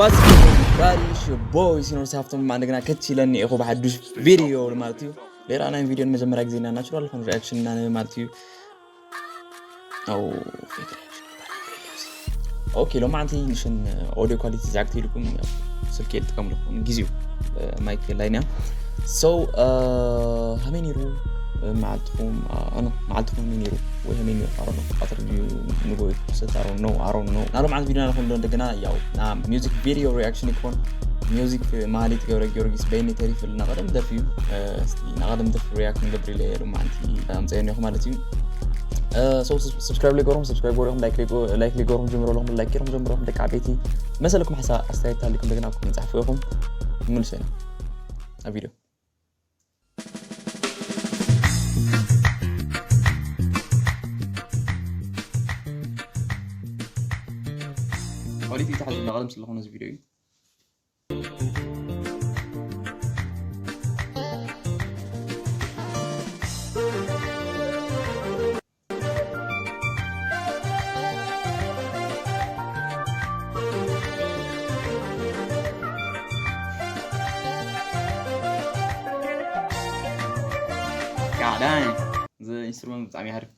What's good, everybody? It's your boy ሲኖር ሳፍቶም ድማ እንደገና ከች ኢለኒ እኹ ብሓዱሽ ቪድዮ ማለት እዩ። ሌላ ናይ ቪድዮ ንመጀመርያ ግዜ ኢና ናቹራል ዝኾነ ሪኣክሽን እና ማለት እዩ። ኣው ፌክ ሪኣክሽን ይባላል። ኦኬ፣ ሎማዓንቲ ንሽን ኦዲዮ ኳሊቲ ዛግቲ ኢልኩም ስልኪ ይጥቀም ኣለኹ ግዜኡ ማይክ የላይን እያ። So ሃመይ ነይሩ መዓልትኹም? ኣኖ መዓልትኹም ሃመይ ነይሩ? ወይ ሃመይ ነይሩ? ኣሮኖ ቀትሪ ድዩ ንጎ ክሰት ኣሮኖ ኣሮኖ ናሎም ዓንት ቪዲዮ ናለኹም ዶ እንደገና ያው ና ሚውዚክ ቪዲዮ ሪኣክሽን ይኮን። ሚውዚክ ማህሌት ገብረ ጊዮርጊስ በይኒ ተሪፍልና ቀደም ደርፊ እዩ። እስቲ ናቀደም ደርፊ ሪያክት ንገብር ኢለ ሎማዓንቲ ኣምፀዮ ኔኹ ማለት እዩ። So subscribe ለይገርኩም subscribe ገርኩም፣ like ለይገርኩም ጀምሮ ኣለኹም፣ like ገርኩም ጀምሮ ኣለኹም። ደቂ ዓበይቲ መሰለኩም ሓሳብ ኣስተያየት ታሊኩም እንደገና ኣብኩም ንፅሕፉ ኢኹም። ንምልሶ ኢና ኣብ ቪድዮ። ኳሊቲ ተሓዚ ናቀደም ስለኾነ እዚ ቪድዮ እዩ። God damn. እዚ ኢንስትሩመንት ብጣዕሚ ሓሪፍ።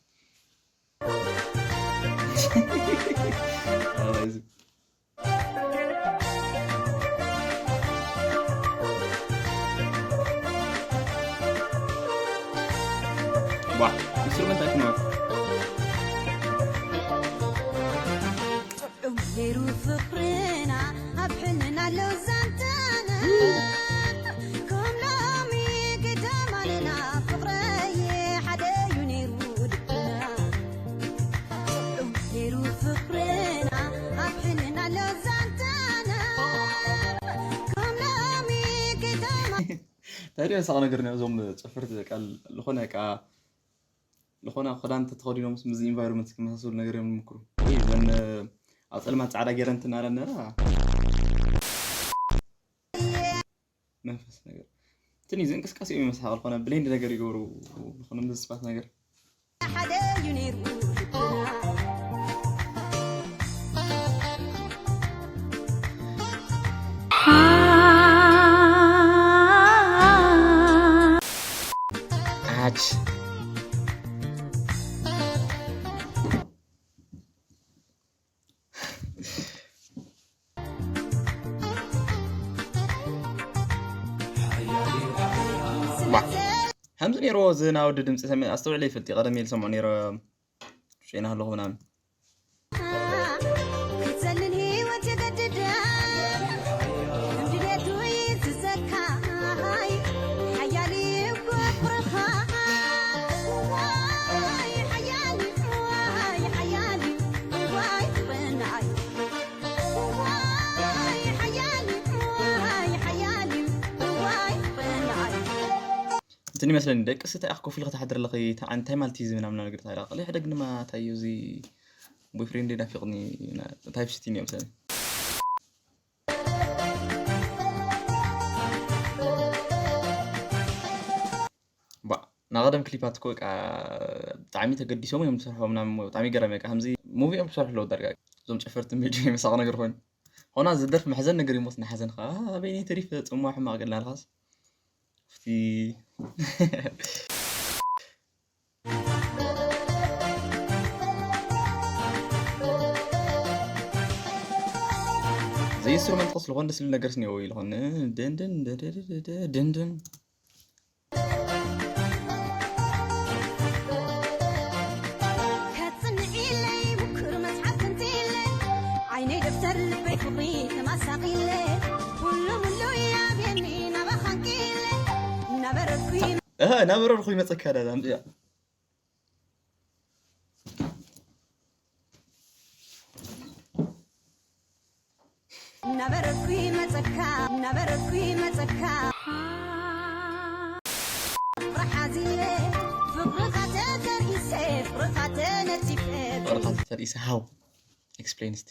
ዋ ኢንስትሩመንት ኣይኮነ። ጥዑም ነይሩ ፍቕርና ኣብ ሕልና ኣሎ ዛንታና። ከም ሎሚ ግደማንና ፍቕረይ ሓደ እዩ ነይሩ ልብና። ጥዑም ነይሩ ፍቕርና ኣብ ሕልና ኣሎ ዛንታና። ከም ሎሚ ግደማ እንታይ ድዩ መሳቕ ነገር ነው እዞም ጨፈርቲ በቃ ዝኾነ በቃ ዝኾነ ክዳን ተተኸዲኖም ምስ ኢንቫይሮንመንት ክመሳሰሉ ነገር እዮም ዝምክሩ። ወይ ዘን ኣብ ፀልማት ፃዕዳ ገይረን ትናረን ነራ መንፈስ ነገር ትኒ እዚ እንቅስቃሴ እዮም ይመስሓቅ ዝኾነ ብሌንድ ነገር ይገብሩ ዝኾነ ምዝስባት ነገር ሓደ እዩ ነይሩ ልብና። ኣች ከምዚ ነይርዎ እዚ ናወዲ ድምፂ ሰሚ ኣስተውዕለ ይፈልጥ ቀደም ኢል ሰምዖ ነይረ ሸይና ኣለኹ ምናምን ክትዘልን ህይወት የገድዳ እንድሌቱ ይዝዘካ ሓያል ይጎብርኻ ዋይ ሓያል ዋይ ሓያል ዋይ ጥበናይ እንትን ይመስለኒ ደቂ ስታይ ኣኽ ኮፍ ኢልካ ትሓድር ኣለኺ እንታይ ማለት እዩ ዝምናምና ነገር ታዲያ ቀሊ ሕደግ ድማ እንታይ እዩ እዚ ቦይፍሬንድ ናፊቕኒ ታይፕ ሲቲ እዮም ሰኒ ናቐደም ክሊፓት ኮ ብጣዕሚ ተገዲሶም እዮም ዝሰርሖ ምናምን ብጣዕሚ ገረመ ከምዚ ሙቪ እዮም ዝሰርሑ ኣለዉ ዳርጋ እዞም ጨፈርቲ ሜዲ መሳቕ ነገር ኮይኑ ሆና እዚ ደርፊ መሕዘን ነገር ይሞት ንሓዘን ኸዓ ኣበይኒ ተሪፍ ጽምዋ ሕማቕ ገድላ ኣልኻስ ፍቲ እዚ ኢንስትሩመንት ክስ ዝኾን ደስ ዝብል ነገር ስኒዎ ኢልኾን ድንድን ድንድን ከጽንዕ ኢለይ ምክር መጽሓፍ ትንትለ ዓይነይ ደብተር ልበይ ፍቕሪ ተማሳቒለ ኩሉ ምሉ ያብየኒ ናባኻንኪለ እናበረርኩ እህ እናበረርኩ ይመጸካ ዳዳ ኣምጽያ እናበረርኩ ይመጸካ እናበረርኩ ይመጸካ ፍቕርኻ ዝየ ፍቕርኻ ተተርኢሰ ፍቕርኻ ተነቲፈ ፍቕርኻ ተተርኢሰ ሃው ኤክስፕሌን እስቲ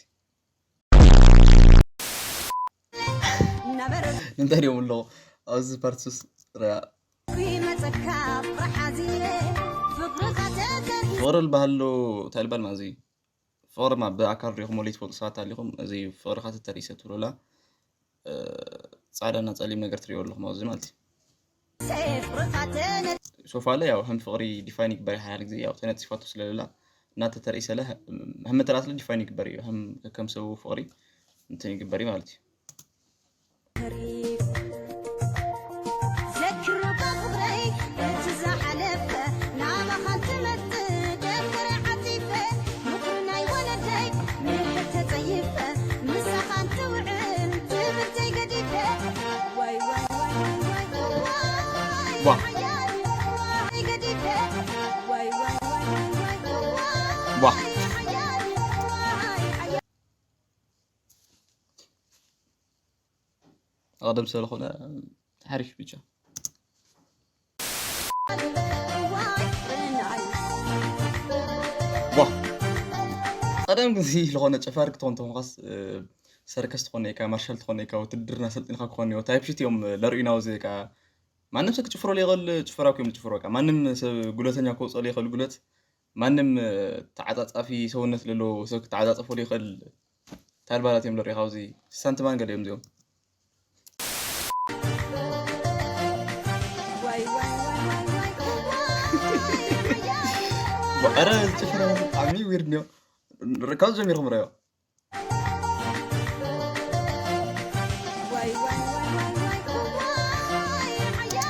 እንታይ ድዮም ኣለዉ ኣብዚ ፓርትሱስ ርያ ፍቕሪ ዝበሃሉ እንታይ ልበል ማለት እዩ ፍቕሪ ማ ብኣካል ሪኹም ወለይ ትፈልጡ ሰባት ኣሊኹም እዚ ፍቕርኻ ተተርእሰ ትብሉላ እ፣ ጻዕዳና ጸሊም ነገር ትሪእዎ ኣለኹም ኣብዚ ማለት እዩ። ሶፋ ለ ያው ከም ፍቕሪ ዲፋይን ይግበር ሓያል ግዜ ያው ተነጺፋቶ ስለለላ እናተተርእሰለ ከም መተራስለ ዲፋይን ይግበር እዩ። ከም ከም ሰው ፍቕሪ እንትን ይግበር እዩ ማለት እዩ። ዘክሮካ ፍቕረይ እቲ ዝሓለፈ ናባኻ እንትመጽእ ደብተረይ ዓጺፈ ምኽሪ ናይ ወለደይ ምሕር ተጸይፈ ምሳኻ እንትውዕል ትምህርተይ ገዲፈ ዋይ ዋይ ዋይ ዋይ ዋይ ዋ። ሓያል ዋይ ገዲፈ ዋይ ዋይ ዋይ ዋይ ዋይ ዋ። ሓያል ዋይ ሓያል ኣቐደም ስለኾነ ሓሪፍ ብቻ። ዋ። ቀደም ግዜ ዝኾነ ጨፋሪ ክትኾን ተኾንካስ፣ እ፣ ሰርከስ ትኾን ኢካ፣ ማርሻል ትኾን ኢካ፣ ውትድርና ሰልጢንካ ክኾን እዮ። ታይፕ ሽት እዮም ለርእዩና ውዚ ኢካ። ማንም ሰብ ክጭፍሮ ይኽእል፣ ጭፈራ እዮም ዝጭፍሮ ኢካ። ማንም ሰብ ጉለተኛ ክወፅኦ ይኽእል ጉለት። ማንም፣ እ፣ ተዓጻጻፊ ሰውነት ለሎ ሰብ ክተዓጻጸፎ ይኽእል። ታልባላት እዮም ለርእዩ ካብዚ ስታንትማን ገለ እዮም እዚኦም። ኧረ ጭፍራ ብጣዕሚ ዊርድ ነው። ካብ ጀሚርኩም ረዮ።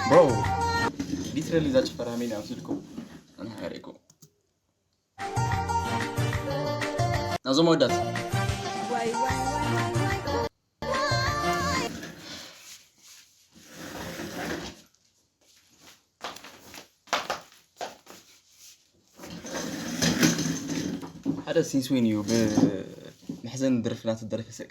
ብሮ፣ ሊትራሊ እዛ ጭፈራ ሜን ኣብ ስልኩም ኣንሃሪኩም። ናዞም ወዳት ሓደ ሲንስ ዊን እዩ ብመሕዘን ደርፍና ትደርፍ ሰቅ።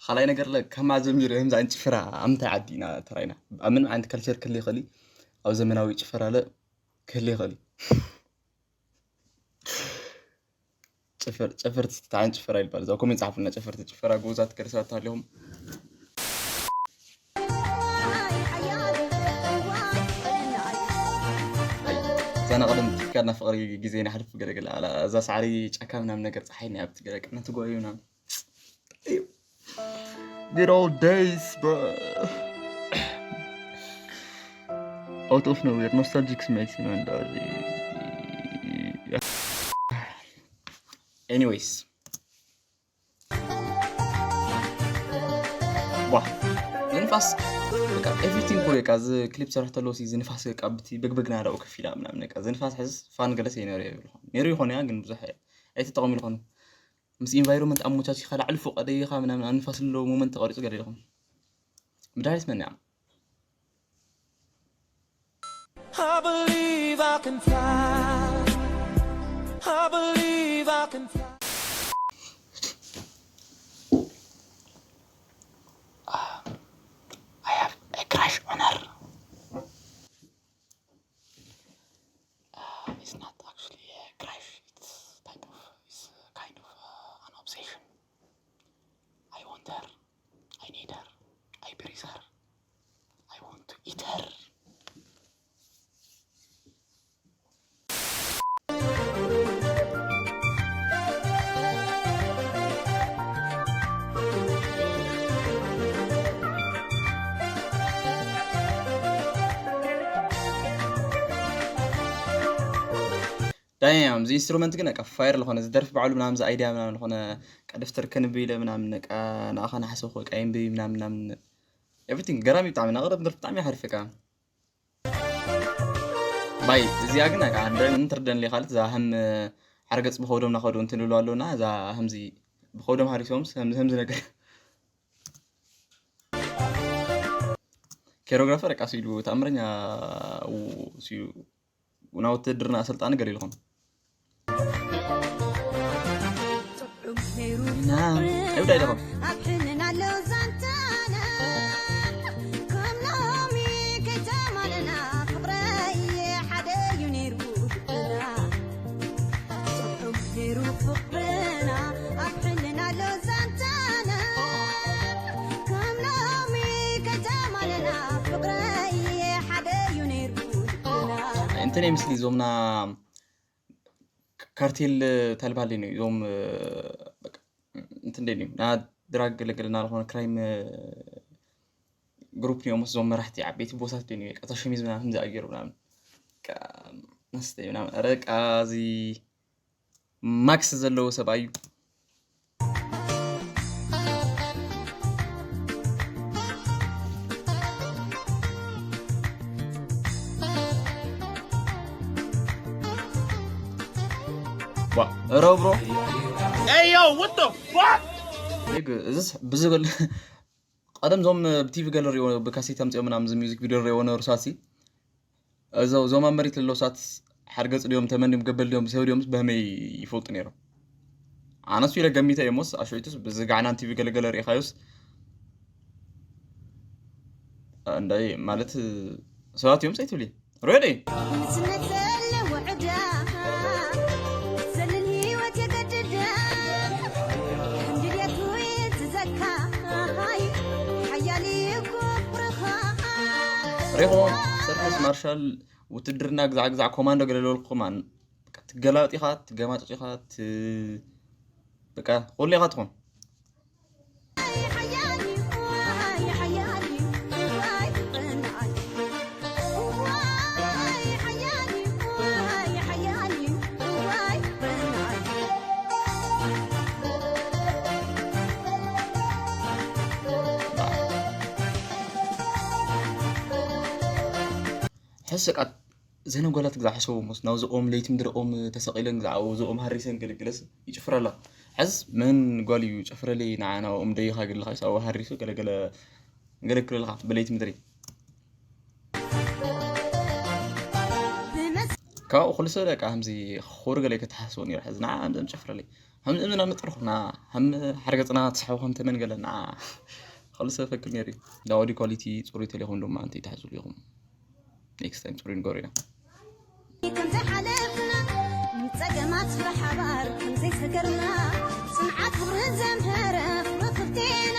ካልኣይ ነገር ለ ከማ ጀሚሩ ህምዛ እንጭፍራ ኣብ ምንታይ ዓዲ ኢና ተራይና ኣብ ምን ዓይነት ካልቸር ክህሊ ይኽእል እዩ? ኣብ ዘመናዊ ጭፈራ ለ ክህሊ ይኽእል እዩ። ጨፈር ጨፈርቲ ትታዓን ጭፈራ ይባል። እዛ ኮሜንት ጻሕፉና ጨፈርቲ ጭፈራ ጎዛት ከርሳት ኣለኹም። እዛ ናቕደም ትካልና ፍቕሪ ግዜ ናሕልፍ ገለገለ ኣላ እዛ ሳዕሪ ጫካ ምናምን ነገር ፀሓይ ናይ ኣብቲ ገለቀ ነቲ ጓዩ ምናምን Good old days, bro. Out of nowhere, nostalgic ስምዒት ስምዒት እንዳወዚ። Anyways. ዋ፣ ዝንፋስ በቃ everything እኮ በቃ እዚ ክሊፕ ሰርሕ ተለዎ ሲ ዝንፋስ በቃ ብቲ በግበግና ዳኡ ከፊላ ምናምን በቃ ዝንፋስ ሕዝስ ፋን ገለስ ይነሩ ይብልኹም። ነሩ ይኾን ያ ግን ብዙሕ ኣይተጠቐሙ ይልኾኑ። ምስ ኢንቫይሮንመንት ኣመቻችካ ላዕሊ ፎቕ ደይኻ ምናምን ኣብ ንፋስ ኣለዎ ሞመንት ተቐሪጹ ገለ ኢልኹም። ብድሕሪት መን እያ? I believe I can fly. I believe I can fly. I have a crush on her. Uh, it's not actually a crush. It's type of, it's a kind of uh, an obsession. I want her. I need her. I praise her. I want to eat her. ዳያም እዚ ኢንስትሩመንት ግን በቃ ፋየር ዝኾነ ዝደርፊ ባዕሉ ምናምን እዚ ኣይድያ ምናምን ዝኾነ በቃ ደፍተር ከንብብ ኢለ ምናምን በቃ ንኣኻ ንሓሰብኩ በቃ የንብብ ምናምን ምናምን everything ገራሚ ብጣዕሚ ናቕረብ ደርፊ ብጣዕሚ ሓሪፍ በቃ ባይ እዚኣ ግን በቃ እንደ እንትርደን ሌኻልት እዛ ከም ሓርገጽ ብኸውዶም ናኸዶ እንትልሉ ኣለውና እዛ ከምዚ ብኸውዶም ሃሪሶምስ ከምዚ ከምዚ ነገር ኮሪዮግራፈር በቃ ሲሉ ተኣምረኛ ሲሉ ናይ ውትድርና ኣሰልጣኒ ገለ ኢልኹም። ጥዑም ነይሩ ኢና። ፍቕርና፣ እብዳ ኢልኹም። ኣብ ሕልና ኣሎ ዛንታና። ከም ሎሚ ከይተማለና፣ ፍቕረይ ሓደ እዩ ነይሩ ልብና። ጥዑም ነይሩ ፍቕርና፣ ኣብ ሕልና ኣሎ ዛንታና። ከም ሎሚ ከይተማለና፣ ፍቕረይ ሓደ እዩ ነይሩ ልብና። እንትን ይመስሊ እዞምና ካርቴል ተልባሌ ነው እዞም በቃ እንትን ደልዩ ና ድራግ ገለገለና ዝኾነ ክራይም ግሩፕ እዮም እዞም መራሕቲ ዓበይቲ ቦሳት ደን እዩ ቀታ ሸሚዝ ምናምን ከምዚ ኣገይሩ ምናምን ቀ መስተይ ምናምን ኧረ ቃ እዚ ማክስ ዘለዎ ሰብኣይ እዩ። ዋ ኧረ ብሮ Hey yo, what the fuck? እዚስ ብዝብል ቀደም ዞም ብቲቪ ገለ ሪኦ ብካሴት ኣምፅኦ ምናምን እዚ ሚዚክ ቪድዮ ሪኦ ነበሩ ሳሲ እዞም ኣብ መሬት ለለው ሳት ሓርገፅ ድዮም ተመን ድዮም ገበል ድዮም ሰብ ድዮም በህመይ ይፈልጡ ነይሮም። ኣነሱ ኢለ ገሚተ እየ ሞስ ኣሸይቱስ ብዝጋዕናን ቲቪ ገለገለ ርኢኻዮስ እንደ ማለት ሰባት እዮም ፀይትብሊ ሬዲ ንስነት ዘለዎ ዕዳ ዘልን ህይወት የገድዳ ከም ድልየቱ ይእዝዘካ ሓያል እዩ ፍቕርኻ ሪኹም ሰርክስ ማርሻል ውትድርና ግዛዕ ግዛዕ ኮማንዶ ገለ ዝበልኩ ከማን ትገላበጥ ኢኻ ትገማጨጭ ኢኻ በቃ ኩሉ ኢኻ ትኾን ሕስቃት ዘነጎላት ግዛ ሓሰቡ ሞስ ናብዚ ኦም ለይቲ ምድሪ ኦም ተሰቂለን ግዛ ኣብኡ እዚ ኦም ሃሪሰን ገለግለስ ይጭፍራ ኣለዋ። ሕዝስ መን ጓል እዩ ጨፍረለይ ንዓ ናብ ኦም ደይኻ ግልኻ ሳቡ ሃሪሱ ገለገለ ገለግለልኻ ብለይቲ ምድሪ ካብኡ ኩሉ ሰብ ደቃ ከምዚ ክኽብሩ ገለ ከተሓስቡ ነይሩ ሕዚ ንዓ ከምዚ ጨፍረለይ ከምዚ እምና ምጥርኹና ከም ሓርገፅና ተስሓቡ ከም ተመን ገለ ንዓ ኩሉ ሰብ ፈክር ነይሩ እዩ ዳወዲ ኳሊቲ ፅሩይ ተሌኹም ድማ እንተይትሕዝሉ ኢኹም ኔክስት ታይም ፅሩይ ንገብሮ ኢና ከምዝሓለፍና ንፀገማት ብሓባር ከምዘይሰገርና ፅንዓት ክብሪ ዘምህረ ክብሪ ክብቴና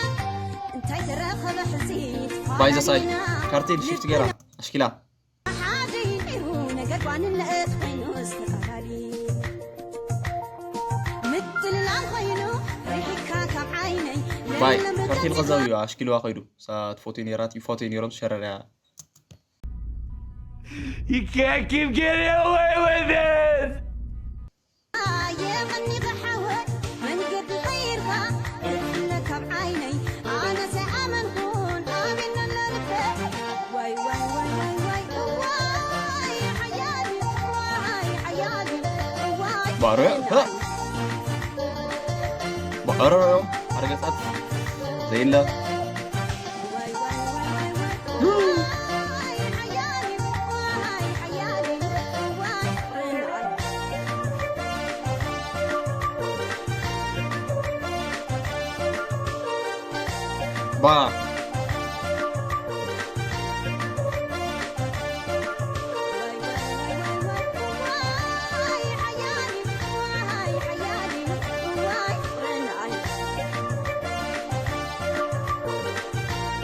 እንታይ ተረኸበ ሕዚ ባይ ዘሳይ ካርቴል ሽፍት ገይራ ኣሽኪላ ሓደ ነይሩ ነገር ጓንነት ኮይኑ ዝተቃላሊ ምትልላል ኮይኑ ርሒካ ካብ ዓይነይ ባይ ካርቴል ከዛው እዩ ኣሽኪልዋ ከይዱ ሳት ፎቶ ነይራት ይፎቶ ነይሮም ሸረርያ You can't keep getting away with it! የቐኒኻ ሓወይ መንገዲ ቀይርካ እፍለ ካብ ዓይነይ ኣነሰ ኣመንኩን ኣሜን ኣለልበ ዋይ ዋይ ዋይ ዋይ ዋይ እዋይ ሓያል ዋይ ሓያል እዋይ ባረ ባረ ሓረገጻት ዘይለ ባ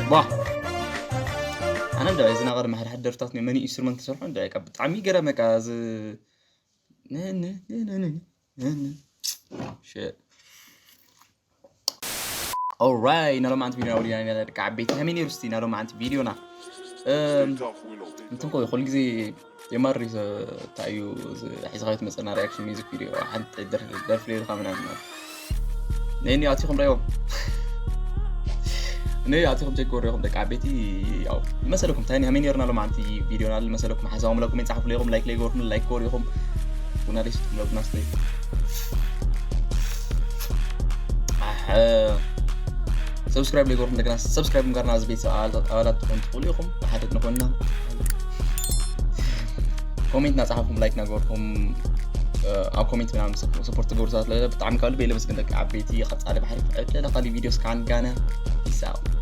ባ ኣነ እንዳ እዚ ናቐር መሓድሓድ ደርፍታት መኒ ኢንስትሩመንት ክሰርሖ እንዳ ቃ ብጣዕሚ ገረመ ቃ እዚ ኦራይ ናሎም ዓንቲ ቪዲዮና ወዲና ኢና ደቂ ዓበይቲ ከመይ ነይሩ ስቲ ናሎም ዓንቲ ቪዲዮና እንትን ኮይ ኩሉ ግዜ የማሪ እንታይ እዩ ሒዝኻዮ ትመፀና ሪያክሽን ሚዚክ ቪዲዮ ሓንቲ ደርፊ ሌልካ ምናምን ነኒ ኣቲኹም ዳይቦም ነይ ኣቲኹም ቸክ ወሪኹም ደቂ ዓበይቲ ያው ይመሰለኩም እንታይ ሃመይ ነርና ሎም ኣንቲ ቪዲዮና ልመሰለኩም ሓሳብ ምለኩም ይጻሕፉ ለይኹም ላይክ ለይገበርኩም ላይክ ወሪኹም ቡና ደይስኩም ለቡና ስተይ ሰብስክራይብ ለይገበርኩም እንደገና ሰብስክራይብ ጋርና እዚ ቤተሰብ ኣባላት ትኾኑ ትኽእሉ ኢኹም ብሓደት ንኾንና ኮሜንት ናጻሓፍኩም ላይክ ናገበርኩም ኣብ ኮሜንት ምናምን ሰፖርት ትገብሩ ሰባት ለለ ብጣዕሚ ካብ ልበይ ለመስግን ደቂ ዓበይቲ ቀጻሊ ባሕሪ ዕድለ ካሊ ቪዲዮ ስካን ጋነ ፒስ ኣውት